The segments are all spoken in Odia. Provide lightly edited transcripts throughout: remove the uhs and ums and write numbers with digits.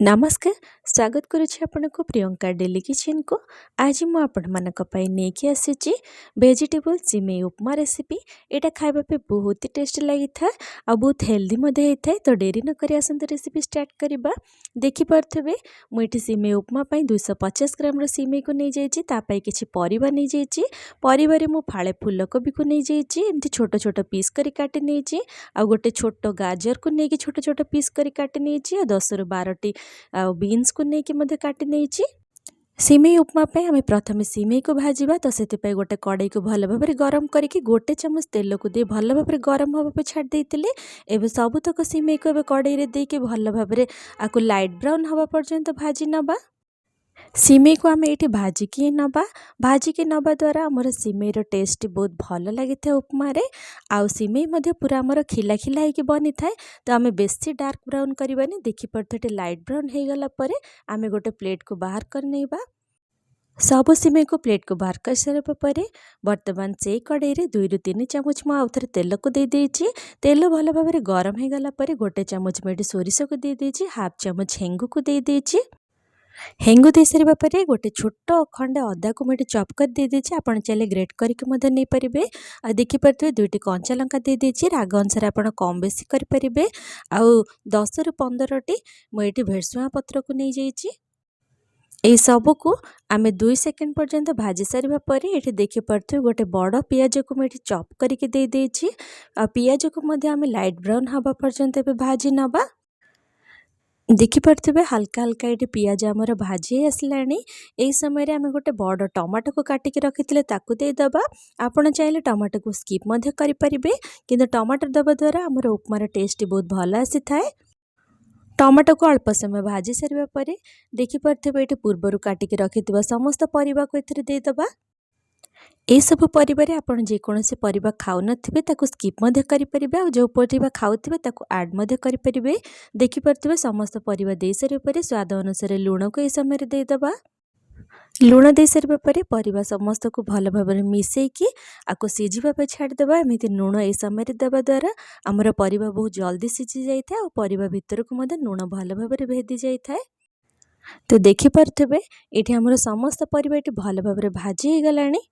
ନମସ୍କାର, ସ୍ୱାଗତ କରୁଛି ଆପଣଙ୍କୁ ପ୍ରିୟଙ୍କା ଡେଲି କିଚେନକୁ। ଆଜି ମୁଁ ଆପଣମାନଙ୍କ ପାଇଁ ନେଇକି ଆସିଛି ଭେଜିଟେବୁଲ୍ ସିମେଇ ଉପମା ରେସିପି। ଏଇଟା ଖାଇବା ପାଇଁ ବହୁତ ଟେଷ୍ଟି ଲାଗିଥାଏ ଆଉ ବହୁତ ହେଲ୍ଦି ମଧ୍ୟ ହେଇଥାଏ। ତ ଡେରି ନକରି ଆସନ୍ତୁ, ରେସିପି ଷ୍ଟାର୍ଟ କରିବା। ଦେଖିପାରୁଥିବେ, ମୁଁ ଏଠି ସିମେଇ ଉପମା ପାଇଁ 250 ଗ୍ରାମର ସିମେଇକୁ ନେଇଯାଇଛି। ତା ପାଇଁ କିଛି ପରିବା ନେଇଯାଇଛି। ପରିବାରେ ମୁଁ ଫାଳେ ଫୁଲକୋବିକୁ ନେଇଯାଇଛି, ଏମିତି ଛୋଟ ଛୋଟ ପିସ୍ କରି କାଟି ନେଇଛି। ଆଉ ଗୋଟେ ଛୋଟ ଗାଜରକୁ ନେଇକି ଛୋଟ ଛୋଟ ପିସ୍ କରି କାଟି ନେଇଛି। ଆଉ 10ରୁ 12ଟି ଆଉ ବିନ୍ସକୁ ନେଇକି ମଧ୍ୟ କାଟି ନେଇଛି। ସିମେଇ ଉପମା ପାଇଁ ଆମେ ପ୍ରଥମେ ସିମେଇକୁ ଭାଜିବା। ତ ସେଥିପାଇଁ ଗୋଟେ କଡ଼େଇକୁ ଭଲ ଭାବରେ ଗରମ କରିକି 1 ଚାମଚ ତେଲକୁ ଦେଇ ଭଲ ଭାବରେ ଗରମ ହେବା ପାଇଁ ଛାଡ଼ି ଦେଇଥିଲି। ଏବେ ସବୁତକ ସିମେଇକୁ ଏବେ କଡ଼େଇରେ ଦେଇକି ଭଲ ଭାବରେ ଆକୁ ଲାଇଟ୍ ବ୍ରାଉନ୍ ହେବା ପର୍ଯ୍ୟନ୍ତ ଭାଜି ନେବା। ସିମେଇକୁ ଆମେ ଏଇଠି ଭାଜିକି ନେବା। ଭାଜିକି ନେବା ଦ୍ୱାରା ଆମର ସିମେଇର ଟେଷ୍ଟ ବହୁତ ଭଲ ଲାଗିଥାଏ ଉପମାରେ, ଆଉ ସିମେଇ ମଧ୍ୟ ପୁରା ଆମର ଖିଲା ଖିଲା ହେଇକି ବନିଥାଏ। ତ ଆମେ ବେଶୀ ଡାର୍କ ବ୍ରାଉନ୍ କରିବାନି। ଦେଖିପାରୁଥିବେ, ଏଠି ଲାଇଟ୍ ବ୍ରାଉନ୍ ହେଇଗଲା ପରେ ଆମେ ଗୋଟେ ପ୍ଲେଟ୍କୁ ବାହାର କରିନେଇବା। ସବୁ ସିମେଇକୁ ପ୍ଲେଟ୍କୁ ବାହାର କରିସାରିବା ପରେ ବର୍ତ୍ତମାନ ସେଇ କଡ଼େଇରେ 2ରୁ 3 ଚାମଚ ମୁଁ ଆଉ ଥରେ ତେଲକୁ ଦେଇଦେଇଛି। ତେଲ ଭଲ ଭାବରେ ଗରମ ହେଇଗଲା ପରେ 1 ଚାମଚ ମୁଁ ଏଠି ସୋରିଷକୁ ଦେଇଦେଇଛି, ହାଫ୍ ଚାମଚ ହେଙ୍ଗୁକୁ ଦେଇଦେଇଛି। ହେଙ୍ଗୁ ଦେଇସାରିବା ପରେ ଗୋଟେ ଛୋଟ ଖଣ୍ଡେ ଅଦାକୁ ମୁଁ ଏଠି ଚପ୍ କରି ଦେଇଦେଇଛି। ଆପଣ ଚାହିଁଲେ ଗ୍ରେଟ୍ କରିକି ମଧ୍ୟ ନେଇପାରିବେ। ଆଉ ଦେଖିପାରୁଥିବେ, ଦୁଇଟି କଞ୍ଚା ଲଙ୍କା ଦେଇଦେଇଛି। ରାଗ ଅନୁସାରେ ଆପଣ କମ୍ ବେଶୀ କରିପାରିବେ। ଆଉ 10ରୁ 15ଟି ମୁଁ ଏଇଠି ଭେରସୁଙ୍ଗା ପତ୍ରକୁ ନେଇଯାଇଛି। ଏଇ ସବୁକୁ ଆମେ 2 ସେକେଣ୍ଡ ପର୍ଯ୍ୟନ୍ତ ଭାଜି ସାରିବା ପରେ ଏଠି ଦେଖିପାରୁଥିବେ, ଗୋଟେ ବଡ଼ ପିଆଜକୁ ମୁଁ ଏଠି ଚପ୍ କରିକି ଦେଇଦେଇଛି। ଆଉ ପିଆଜକୁ ମଧ୍ୟ ଆମେ ଲାଇଟ୍ ବ୍ରାଉନ୍ ହେବା ପର୍ଯ୍ୟନ୍ତ ଏବେ ଭାଜି ନେବା। ଦେଖିପାରୁଥିବେ, ହାଲକା ହାଲକା ଏଠି ପିଆଜ ଆମର ଭାଜି ହେଇ ଆସିଲାଣି। ଏହି ସମୟରେ ଆମେ ଗୋଟେ ବଡ଼ ଟମାଟୋକୁ କାଟିକି ରଖିଥିଲେ, ତାକୁ ଦେଇଦେବା। ଆପଣ ଚାହିଁଲେ ଟମାଟୋକୁ ସ୍କିପ୍ ମଧ୍ୟ କରିପାରିବେ, କିନ୍ତୁ ଟମାଟୋ ଦେବା ଦ୍ୱାରା ଆମର ଉପମାର ଟେଷ୍ଟ ବହୁତ ଭଲ ଆସିଥାଏ। ଟମାଟୋକୁ ଅଳ୍ପ ସମୟ ଭାଜି ସାରିବା ପରେ ଦେଖିପାରୁଥିବେ, ଏଠି ପୂର୍ବରୁ କାଟିକି ରଖିଥିବା ସମସ୍ତ ପରିବାକୁ ଏଥିରେ ଦେଇଦେବା। ଏସବୁ ପରିବାରେ ଆପଣ ଯେକୌଣସି ପରିବା ଖାଉନଥିବେ, ତାକୁ ସ୍କିପ୍ ମଧ୍ୟ କରିପାରିବେ, ଆଉ ଯେଉଁ ପରିବା ଖାଉଥିବେ, ତାକୁ ଆଡ଼୍ ମଧ୍ୟ କରିପାରିବେ। ଦେଖିପାରୁଥିବେ, ସମସ୍ତ ପରିବା ଦେଇସାରିବା ପରେ ସ୍ୱାଦ ଅନୁସାରେ ଲୁଣକୁ ଏହି ସମୟରେ ଦେଇଦେବା। ଲୁଣ ଦେଇସାରିବା ପରେ ପରିବା ସମସ୍ତକୁ ଭଲ ଭାବରେ ମିଶାଇକି ଆକୁ ସିଝିବା ପାଇଁ ଛାଡ଼ିଦେବା। ଏମିତି ଲୁଣ ଏହି ସମୟରେ ଦେବା ଦ୍ୱାରା ଆମର ପରିବା ବହୁତ ଜଲ୍ଦି ସିଝି ଯାଇଥାଏ, ଆଉ ପରିବା ଭିତରକୁ ମଧ୍ୟ ଲୁଣ ଭଲ ଭାବରେ ଭେଦି ଯାଇଥାଏ। ତ ଦେଖିପାରୁଥିବେ, ଏଇଠି ଆମର ସମସ୍ତ ପରିବା ଏଠି ଭଲ ଭାବରେ ଭାଜି ହେଇଗଲାଣି।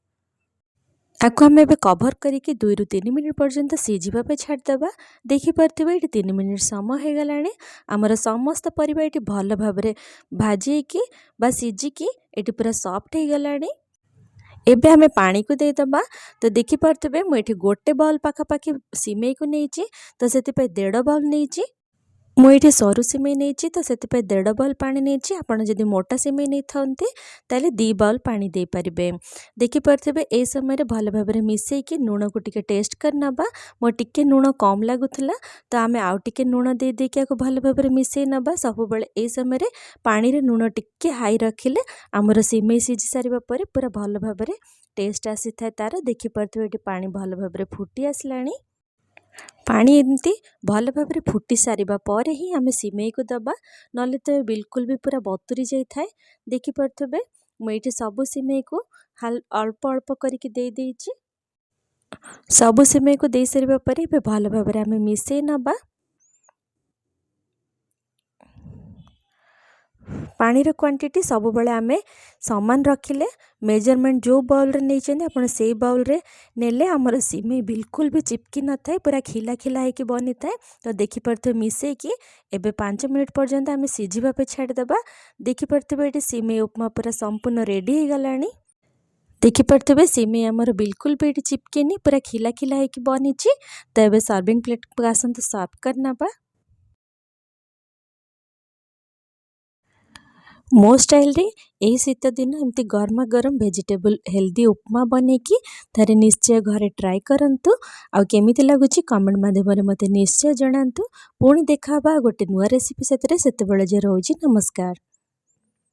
ଆକୁ ଆମେ ଏବେ କଭର୍ କରିକି 2ରୁ 3 ମିନିଟ୍ ପର୍ଯ୍ୟନ୍ତ ସିଝିବା ପାଇଁ ଛାଡ଼ିଦେବା। ଦେଖିପାରୁଥିବେ, ଏଇଠି 3 ମିନିଟ୍ ସମୟ ହେଇଗଲାଣି। ଆମର ସମସ୍ତ ପରିବା ଏଠି ଭଲ ଭାବରେ ଭାଜି ହେଇକି ବା ସିଝିକି ଏଠି ପୁରା ସଫ୍ଟ ହେଇଗଲାଣି। ଏବେ ଆମେ ପାଣିକୁ ଦେଇଦେବା। ତ ଦେଖିପାରୁଥିବେ, ମୁଁ ଏଠି ଗୋଟେ ବାଉଲ୍ ପାଖାପାଖି ସିମେଇକୁ ନେଇଛି, ତ ସେଥିପାଇଁ ଦେଢ଼ ବାଉଲ୍ ନେଇଛି। ମୁଁ ଏଇଠି ସରୁ ସିମେଇ ନେଇଛି, ତ ସେଥିପାଇଁ ଦେଢ଼ ବାଉଲ୍ ପାଣି ନେଇଛି। ଆପଣ ଯଦି ମୋଟା ସିମେଇ ନେଇଥାନ୍ତି, ତାହେଲେ 2 ବାଉଲ୍ ପାଣି ଦେଇପାରିବେ। ଦେଖିପାରୁଥିବେ, ଏହି ସମୟରେ ଭଲ ଭାବରେ ମିଶାଇକି ଲୁଣକୁ ଟିକେ ଟେଷ୍ଟ କରି ନେବା। ମୋ ଟିକେ ଲୁଣ କମ୍ ଲାଗୁଥିଲା, ତ ଆମେ ଆଉ ଟିକେ ଲୁଣ ଦେଇ ଦେଇକି ଆକୁ ଭଲ ଭାବରେ ମିଶାଇ ନେବା। ସବୁବେଳେ ଏହି ସମୟରେ ପାଣିରେ ଲୁଣ ଟିକେ ହାଇ ରଖିଲେ ଆମର ସିମେଇ ସିଝି ସାରିବା ପରେ ପୁରା ଭଲ ଭାବରେ ଟେଷ୍ଟ ଆସିଥାଏ ତା'ର। ଦେଖିପାରୁଥିବେ, ଏଠି ପାଣି ଭଲ ଭାବରେ ଫୁଟି ଆସିଲାଣି। ପାଣି ଏମିତି ଭଲ ଭାବରେ ଫୁଟି ସାରିବା ପରେ ହିଁ ଆମେ ସିମେଇକୁ ଦେବା, ନହେଲେ ତ ବିଲକୁଲ ବି ପୁରା ବତୁରି ଯାଇଥାଏ। ଦେଖିପାରୁଥିବେ, ମୁଁ ଏଇଠି ସବୁ ସିମେଇକୁ ଅଳ୍ପ ଅଳ୍ପ କରିକି ଦେଇଦେଇଛି। ସବୁ ସିମେଇକୁ ଦେଇସାରିବା ପରେ ଏବେ ଭଲ ଭାବରେ ଆମେ ମିଶାଇ ନେବା। ପାଣିର କ୍ୱାଣ୍ଟିଟି ସବୁବେଳେ ଆମେ ସମାନ ରଖିଲେ, ମେଜରମେଣ୍ଟ ଯେଉଁ ବାଉଲ୍ରେ ନେଇଛନ୍ତି, ଆପଣ ସେଇ ବାଉଲ୍ରେ ନେଲେ ଆମର ସିମେଇ ବିଲକୁଲ ବି ଚିପକି ନଥାଏ, ପୁରା ଖିଲା ଖିଲା ହେଇକି ବନିଥାଏ। ତ ଦେଖିପାରୁଥିବେ, ମିଶାଇକି ଏବେ 5 ମିନିଟ୍ ପର୍ଯ୍ୟନ୍ତ ଆମେ ସିଝିବା ପାଇଁ ଛାଡ଼ିଦେବା। ଦେଖିପାରୁଥିବେ, ଏଠି ସିମେଇ ଉପମା ପୁରା ସମ୍ପୂର୍ଣ୍ଣ ରେଡ଼ି ହେଇଗଲାଣି। ଦେଖିପାରୁଥିବେ, ସିମେଇ ଆମର ବିଲକୁଲ ବି ଏଠି ଚିପକିନି, ପୁରା ଖିଲା ଖିଲା ହେଇକି ବନିଛି। ତ ଏବେ ସର୍ଭିଂ ପ୍ଲେଟ୍କୁ ଆସନ୍ତୁ, ସର୍ଭ କରିନେବା। ମୋ ଷ୍ଟାଇଲରେ ଏହି ଶୀତ ଦିନ ଏମିତି ଗରମା ଗରମ ଭେଜିଟେବୁଲ୍ ହେଲ୍ଦି ଉପମା ବନେଇକି ଥରେ ନିଶ୍ଚୟ ଘରେ ଟ୍ରାଏ କରନ୍ତୁ, ଆଉ କେମିତି ଲାଗୁଛି କମେଣ୍ଟ ମାଧ୍ୟମରେ ମୋତେ ନିଶ୍ଚୟ ଜଣାନ୍ତୁ। ପୁଣି ଦେଖା ହେବା ଗୋଟେ ନୂଆ ରେସିପି ସାଥିରେ। ସେତେବେଳେ ଯେ ରହୁଛି, ନମସ୍କାର।